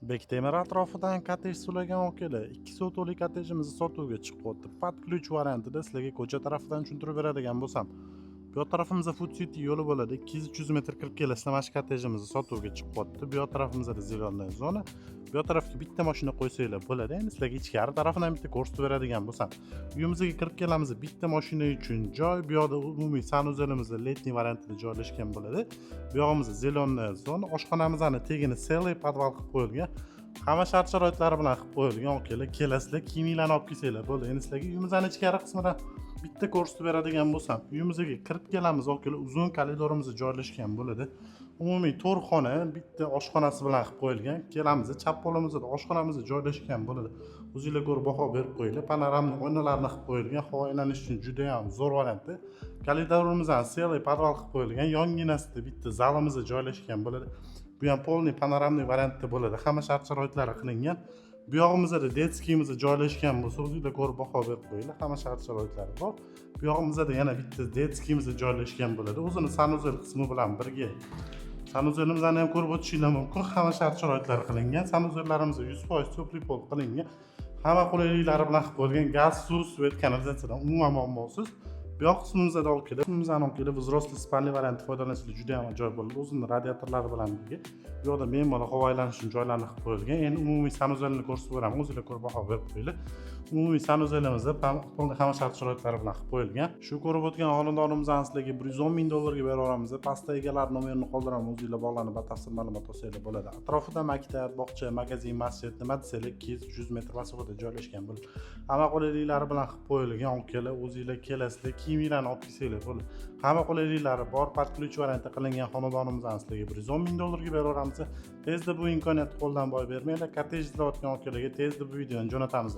Bektemir atrofidan kottej so'ragan akalar, 2 sotixli kottejimizni sotuvga chiqyapti. Под ключ variantida. Sizlarga ko'cha tarafidan tushuntirib beradigan bo'lsam, bu yoq tarafimizda Food City yo'li bo'ladi. 200-300 metr kirib kelasizlar, mana shu kottejimizni sotuvga chiqyapti. Bu yoq tarafimizda зелёная zona. Bu yoq tarafga bitta mashina qo'ysanglar bo'ladi. Endi sizlarga ichkari tarafidan bitta ko'rsatib beradigan bo'lsam, uyimizga kirib kelamiz, bitta mashina uchun joy. Bu yoqda umumiy санузел imiz летний variantida joylashgan bo'ladi. Bu yog'imizda зелёная zona, oshxonamizni tagini целый podval qilib qo'yilgan. Hamma shart sharoitlari bilan qilib qo'yilgan, akalar. Kelasizlar, kiyiminglarni olib kelsanglar bo'ldi. Endi sizlarga uyimizni ichkari qismidan bitta ko'rsatib beradigan bo'lsam, uyimizga kirib kelamiz, akalar, uzun koridorimiz joylashgan bo'ladi. Umumiy to'rt xona, bitta oshxonasi bilan qilib qo'yilgan. Kelamiz, chap qo'limizda oshxonamiz joylashgan bo'ladi. O'zinglar ko'rib baho berib qo'yinglar. Панорамный oynalarni qilib qo'yilgan, havo aylanish uchun juda ham zo'r variantda. Koridorimizni целый podval qilib qo'yilgan. Yonginasida bitta zalimiz joylashgan bo'ladi. Bu ham полный панорамный variantda bo'ladi. Hamma shart sharoitlari qilingan. Bu yog'imizda детский imiz joylashgan bo'lsa, o'zinglar ko'rib baho berib qo'yinglar. Hamma shart sharoitlari bor. Bu yog'imizda yana bitta детский imiz joylashgan bo'ladi. O'zini санузел qismi bilan birga. Санузел imizni ham ko'rib o'tishinglar mumkin. Hamma shart sharoitlari qilingan. Санузел larimiz 100% тёплый пол qilingan. Hamma qulayliklari bilan qilib qo'yilgan. Gaz, suv, свет, kanalizatsiyadan umuman muammosiz. Bu yoq qismimizda olib kelib, qismimizni olib kelib, взрослый спальный variantda foydalanishlik juda ham ajoyib bo'ladi. O'zini radiatorlari bilan birga. Bu yoqda bemalol havo aylanish uchun joylarni qilib qo'yilgan. Endi umumiy санузел ni ko'rsatib beraman. O'zinglar ko'rib baho berib qo'yinglar. Umumiy санузел imizda полный hamma shart sharoitlari bilan qilib qo'yilgan. Shu ko'rib o'tgan xonadonimizni sizlarga 110 ming dollarga berib yuboramiz. Pastda egalari nomerini qoldiraman, o'zinglar bog'lanib batafsil ma'lumot olsanglar bo'ladi. Atrofida maktab, bog'cha, magazin, masjid, nima desanglar, 200-300 metr masofada joylashgan bo'ladi. Hamma qulayliklari bilan qilib qo'yilgan, akalar. O'zinglar kelasizlar, kiyiminglarni olib kelsanglar bo'ladi. Hamma qulayliklari bor, под ключ variantda qilingan xonadonimizni sizlarga 110 ming dollarga berib yuboramiz. Tezda bu imkoniyatni qo'ldan boy bermanglar. Kottej izlayotgan akalarga tezda bu videoni jo'natamiz.